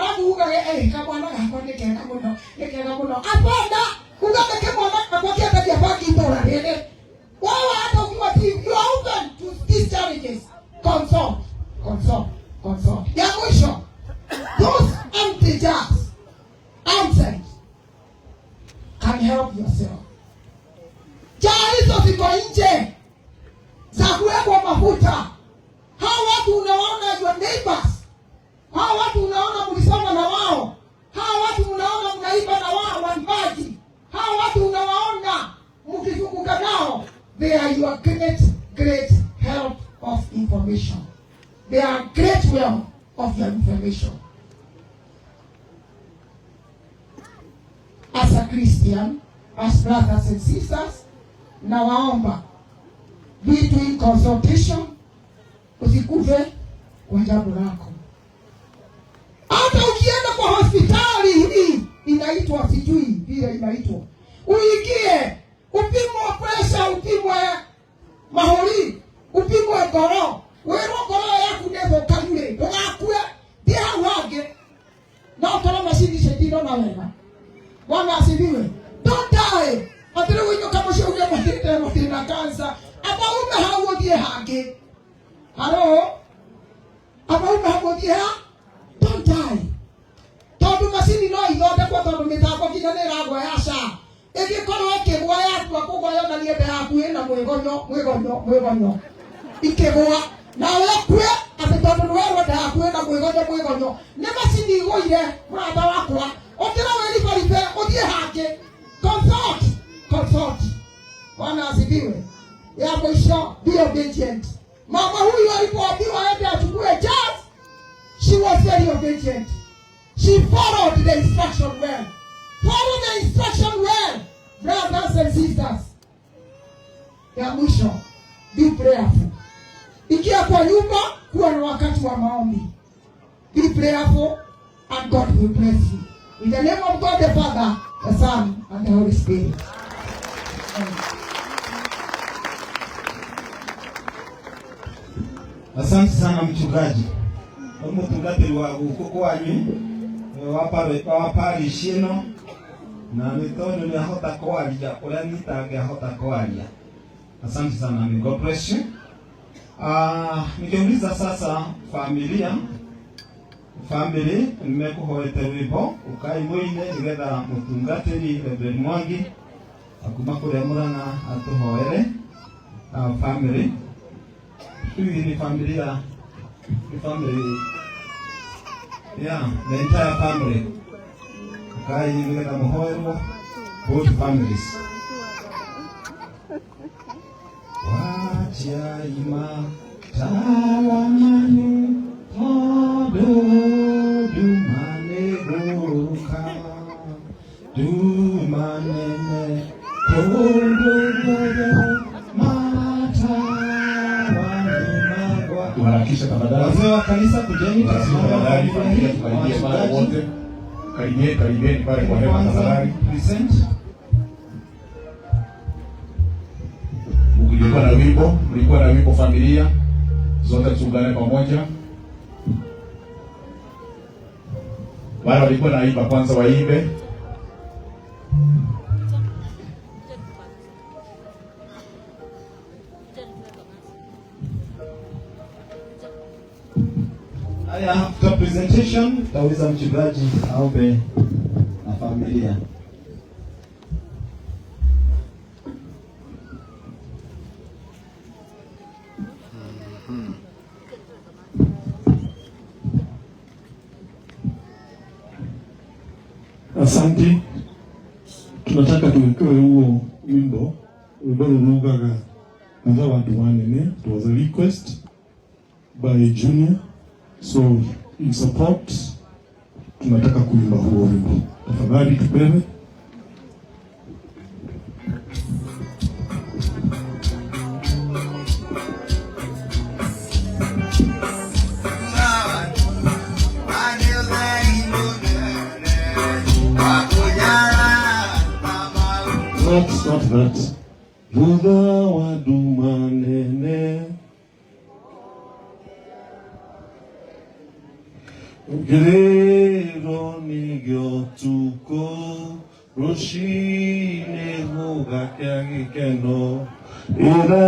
Waku ugage eh kamwana gakwa nĩ kega mũno, nĩ kega mũno. Apana, uga nĩ kĩmwana gakwa kĩendagia bangi itũra rĩrĩ. Wewe hata ukiwa ti you are open to these challenges. Consult, consult, consult. Ya mwisho, those empty jars outside can help yourself. Jaa hizo ziko nje za kuwekwa mafuta. Hao watu unaona your neighbors, hao watu unaona mlisoma na wao, hao watu unaona mnaiba na wao waimbaji, hao watu unawaona mkizunguka nao, they are your great great help of information. They are great wealth of your information. As a Christian, as brothers and sisters, nawaomba be doing consultation, usikufe kwa jambo lako. Hata ukienda kwa hospitali hii inaitwa sijui vile inaitwa, uingie upimwe pressure, upimwe mahũri, upimwe ngoro, wĩrwo ngoro yaku nĩ thũkanu rĩ, ndũgakue, thiĩ hau hangĩ no ũkore macini icio itinona wega. Bwana asifiwe. Don't die. Atĩ rĩu ũinũka mũciĩ uge mũtirĩ mũtirĩ na cancer. Amba ume hau ũthiĩ hangĩ. Haro? Amba ume hau ũthiĩ ha? Don't die. Tondũ macini no ithondekwo tondũ mĩtambo nginya nĩ ĩragwa ya SHA. Ĩngĩkorwo ĩkĩgwa yatua kũgwa yonanie nda yaku ĩna mwĩgonyo, mwĩgonyo, mwĩgonyo. Ikĩgwa. Nawe ũkue atĩ tondũ nĩ werwo nda yaku ĩna mwĩgonyo, mwĩgonyo. Nĩ macini igũire mũrata wakwa. Ũkĩra wĩribaribe ũthiĩ hangĩ. Consult, consult. Bwana asifiwe. Ya mwisho, be obedient. Mama huyu alipoambiwa aende achukue jars, she was very obedient. She followed the instruction well. Follow the instruction well, brothers and sisters. Ya mwisho, be prayerful. Ingia kwa nyumba, kuwa na wakati wa maombi. Be prayerful and God will bless you. In the name of God the Father, the Son, and the Holy Spirit. Amen. Asante sana mchungaji. Mũtungatĩri wa gũkũ kwanyu wa parish ĩno na nĩ tondũ nĩ ahota kwaria ũrĩa niĩ itangĩahota kwaria. Asante sana, may God bless you. Nikiuliza sasa familia family nimekuhoete rwimbo ukai muine nigetha mutungatĩri Reverend Mwangi akuma kũrĩa Murang'a atũhoere family. Hii ni familia, ni family, yeah, the entire family. Ukai nigetha muhoerwo both families. Wachiaima tawamanyu tondu nduma nĩgũũka, nduma nene kũndũ guothe matawa nĩmagwa. Tuharakishe tafadhali. Wazee wa kanisa kujeni, Tuharakishe tusimame tafadhali, kwa familia hii, tukaribie pale wachungaji. wote. Karibie, karibieni pale kwa hema Kwanza, tafadhali. present. Mlikuwa na wimbo, mlikuwa na wimbo familia zote tuungane pamoja. Wale walikuwa naimba kwanza waimbe. Haya, after presentation tutauliza mchungaji aombe na familia. Asante. Tunataka tuwekewe huo wimbo, wimbo rurugaga thutha wa nduma nene. It was a request by Junior, so in support tunataka kuimba huo wimbo. Tafadhali tupewe. Not, not that. Thutha wa nduma nene ngĩrĩra Nĩndarirwo nĩ gĩotukũ rũcinĩ gũgakĩa gĩkeno ĩra.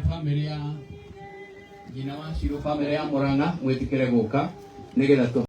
Famĩlĩ ya nyina wa Shiro, famĩlĩ ya Murang'a, mwĩtĩkĩre gũka nĩgetha tũ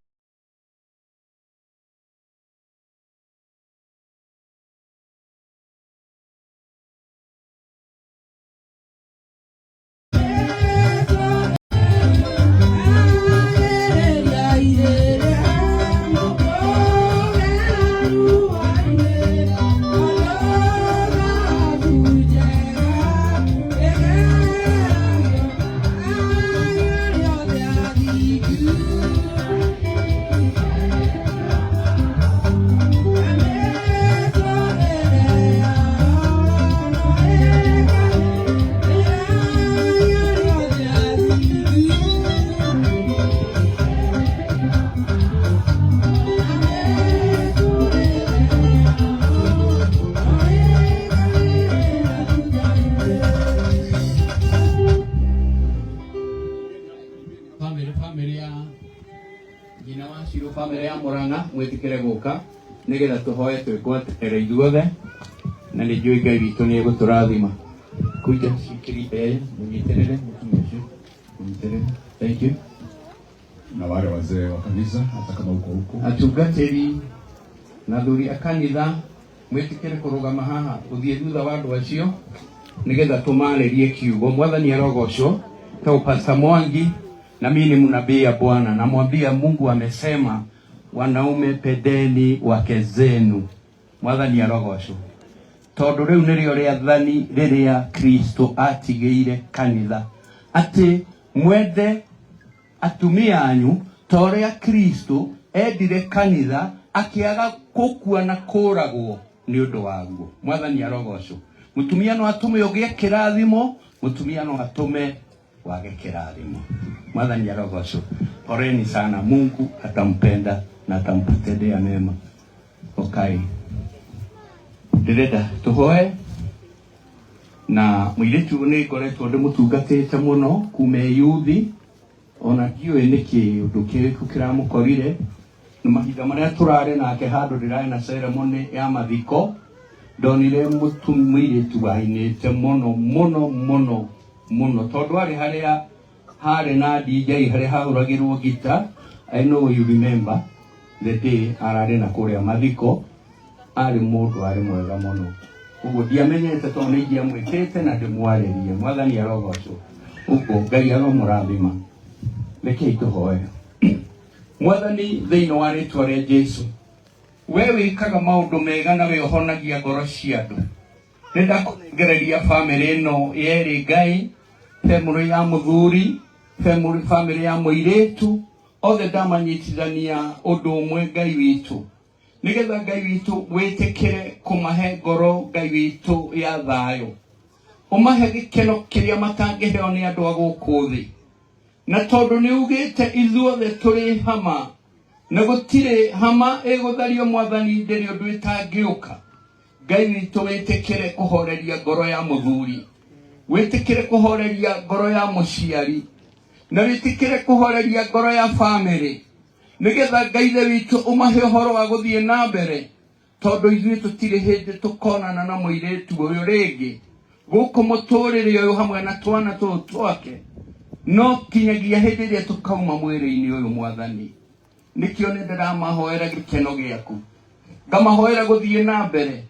famĩlĩ ya nyina wa Shiro, famĩlĩ ya Murang'a, mwĩtĩkĩre gũka nĩgetha tũhoe twĩgwatĩre ithuothe na nĩ njũĩ Ngai witũ nĩ egũtũrathima. Kuja shikilia yeye, mũnyitĩrĩre mũtumia ũcio, mũnyitĩrĩre. Thank you. Na wale wazee wa kanisa, hata kama uko huko. Atungatĩri na athuri a kanitha, mwĩtĩkĩre kũrũgama haha ũthiĩ thutha wa andũ acio nĩgetha tũmarĩrie kiugo. Mwathani arogocwo. Tau Pastor Mwangi, na mimi ni mnabii ya Bwana, namwambia Mungu amesema wanaume pendeni wake zenu. Mwathani arogocwo, tondu riu nirio riathani riria Kristo atigĩire kanitha, atĩ mwende atumia anyu ta ũrĩa Kristo endire kanitha akĩaga gũkua na kũragwo nĩ ũndũ waguo. Mwathani arogocwo. Mũtumia no atũme ũgĩe kĩrathimo, mũtumia no atũme Wage kĩrathimo. Mwathani arogocwo. Poleni sana, Mungu atampenda na atampatendea mema. Okay, ndĩrenda tũhoe na mũirĩtu nĩ ngoretwo ndĩmũtungatĩte mũno kuma yuthi, ona ndiũĩ nĩkĩ ũndũ kĩrĩkũ kĩramũkorire. Na mahinda marĩa tũrarĩ nake handũ ndĩrarĩ na ceremony ya mathiko, ndonire mũtu mũirĩtu wainĩte mũno mũno mũno mũno, tondũ arĩ harĩa harĩ na DJ harĩa hahũragĩrwo gita. I know you remember the day ararĩ na kũrĩa mathiko, arĩ mũndũ arĩ mwega mũno. Ũguo ndiamenyete tondũ nĩ ingĩamwĩtĩte na ndĩmwarĩrie. Mwathani arogocwo. Ũguo Ngai aromũrathima. Rekei tũhoe. Mwathani, thĩinĩ wa rĩtwa rĩa Jesu, we wĩkaga maũndũ mega na we ũhonagia ngoro cia andũ, nĩ ndakũnengereria bamĩrĩ ĩno yerĩ, Ngai, bamĩrĩ ya mũthuri, bamĩrĩ ya mũirĩtu, othe ndamanyitithania ũndũ ũmwe, Ngai witũ, nĩgetha Ngai witũ wĩtĩkĩre kũmahe ngoro, Ngai witũ, ya thayũ, ũmahe gĩkeno kĩrĩa matangĩheo nĩ andũ a gũkũ thĩ. Na tondũ nĩ ugĩte ithuothe tũrĩ hama na gũtirĩ hama ĩgũthario, Mwathani, ndĩrĩ ũndũ ĩtangĩũka. Ngai witũ, wĩtĩkĩre kũhoreria ngoro ya mũthuri, wĩtĩkĩre kũhoreria ngoro ya mũciari, na wĩtĩkĩre kũhoreria ngoro ya bamĩrĩ, nĩgetha Ngai ithe witũ ũmahe ũhoro wa gũthiĩ na mbere, tondũ ithuĩ tũtirĩ hĩndĩ tũkonana na mũirĩtu ũyũ rĩngĩ gũkũ mũtũrĩre ũyũ hamwe na twana tũtũ twake, no kinyagia hĩndĩ ĩrĩa tũkauma mwĩrĩ-inĩ ũyũ. Mwathani, nĩkĩo nĩ ndĩramahoera gĩkeno gĩaku, ngamahoera gũthiĩ na mbere,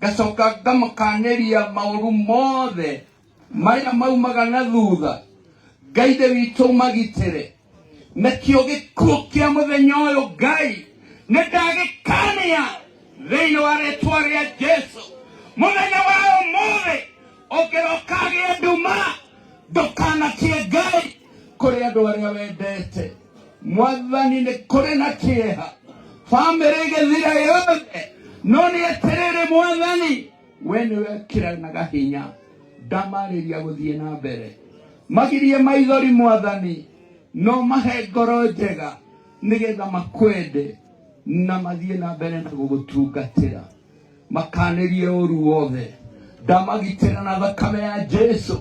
ngacoka ngamakanĩria maũru mothe marĩa maumaga na thutha. Ngai ithe witũ, magitĩre nakĩo gĩkuũ kĩa mũthenya ũyũ. Ngai, nĩ ndagĩkania thĩinĩ wa rĩtwa rĩa Jesu. Mũthenya wa ũmũthĩ ũngĩroka gĩa nduma, ndũkanakie Ngai kũrĩ andũ arĩa wendete. Mwathani, nĩ kũrĩ na kĩeha, bamĩrĩ ĩgĩthira yothe, no nĩ atĩrĩrĩ, Mwathani, we nĩwe kĩranaga hinya. Ndamarĩria gũthiĩ na mbere, magirie maithori, Mwathani, no mahe ngoro njega nĩgetha makwende na mathiĩ na mbere na gũgũtungatĩra. Makanĩrie ũru wothe. Ndamagitĩra na thakame ya Jesu.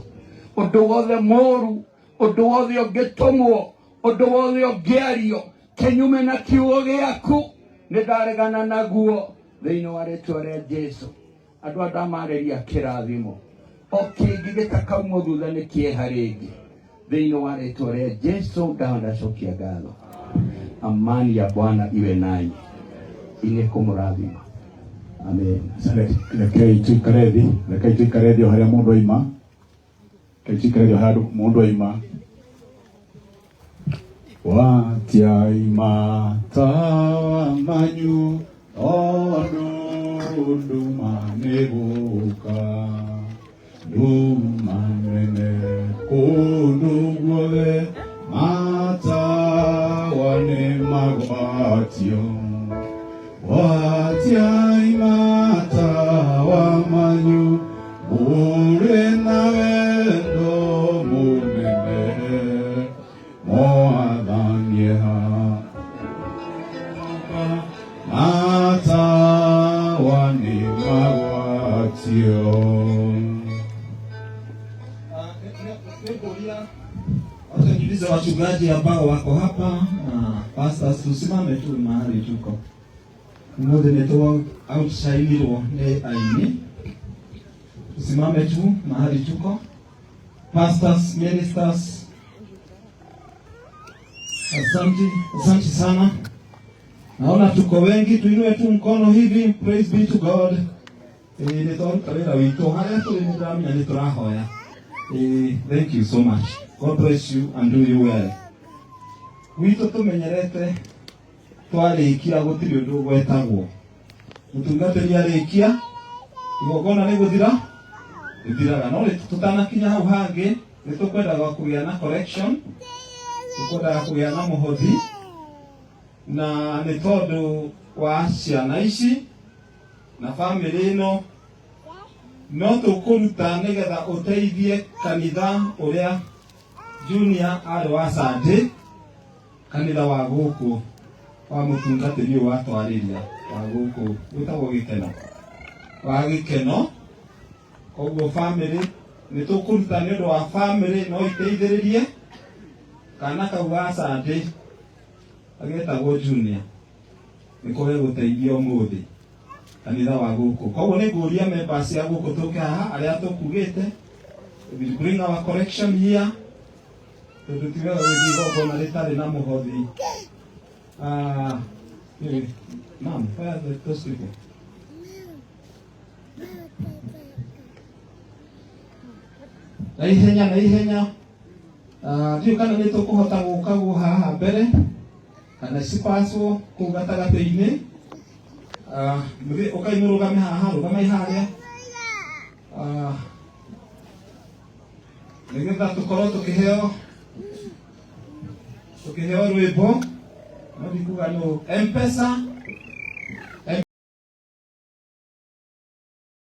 Ũndũ wothe mũru, ũndũ wothe ũngĩtũmwo, ũndũ wothe ũngĩario kĩnyume na kiugo gĩaku, nĩ ndaregana naguo thĩinĩ wa rĩtwa rĩa Jesu. Andũ a ndamarĩria kĩrathimo, o kĩngĩ gĩtakaumwo thutha nĩ kĩeha rĩngĩ, thĩinĩ wa rĩtwa rĩa Jesu. Ndawa ndacokia ngatho. Amani ya Bwana iwe nanyi. Ine kũmũrathima. Amen. Rekei tuikare thi, rekei tuikare thi o haria mundu aima, rekei tuikare thi o haria mundu aima. Watiaima tawa manyu tondu nduma nĩgũka, nduma nene kũndũ guothe, matawa nĩ magwatio. Watiaima tawa manyu mũrĩ na wendo mũnene, Mwathani matawa nĩ magwatio. Nĩngũria, wacha niulize wachungaji ambao wako hapa na pastors, tusimame tu mahali tuko. Umuthi nĩ tũ outshineirwo nĩ aini. Tusimame tu mahali tuko. Pastors, ministers, asante, asante sana. Naona tuko wengi, tuinue tu mkono hivi. Praise be to God. Nĩ twaruta wĩra witũ harĩa tũrĩ, nĩ ndĩramenya nĩ tũrahoya. Thank you so much. God bless you and do you well. Gwitũ tũmenyerete twarĩkia gũtirĩ ũndũ ũgwetagwo. Mũtungatĩri arĩkia igongona nĩ gũthira rĩthiraga, no tũtanakinya hau hangĩ nĩ tũkwendaga kũgĩa na collection, tũkwendaga kũgĩa na mũhothi, na nĩ tondũ wa ciana ici na bamĩrĩ ĩno no tũkũruta nĩgetha ũteithie kanitha ũrĩa. Junior arĩ wa Sunday kanitha wa gũkũ wa mũtungatĩri ũyũ watwarĩria wa gũkũ wĩtagwo gĩkeno wa gĩkeno. Koguo family nĩ tũkũruta nĩ ũndũ wa family no iteithĩrĩrie kana kau ga Sunday agetagwo Junior nĩko gegũteithia ũmũthĩ kanitha wa gũkũ. Koguo nĩ ngũria members a gũkũ tũke haha arĩa tũkugĩte, we will bring our collection here tondũ ti wega gũthiĩ igongona rĩtarĩ na mũhothi. Ah, anyway, ma'am, where are those people? Na ihenya na ihenya. Ah, ndiũĩ kana nĩ tũkũhota gũka haha mbere kana cipacwo kũu gatagatĩ-inĩ. Ah, mũthiĩ ũkai mũrũgame haha, rũgamai harĩa. Ah, nĩgetha tũkorwo tũkĩheo rwĩmbo no ndikuga nũ. Mpesa.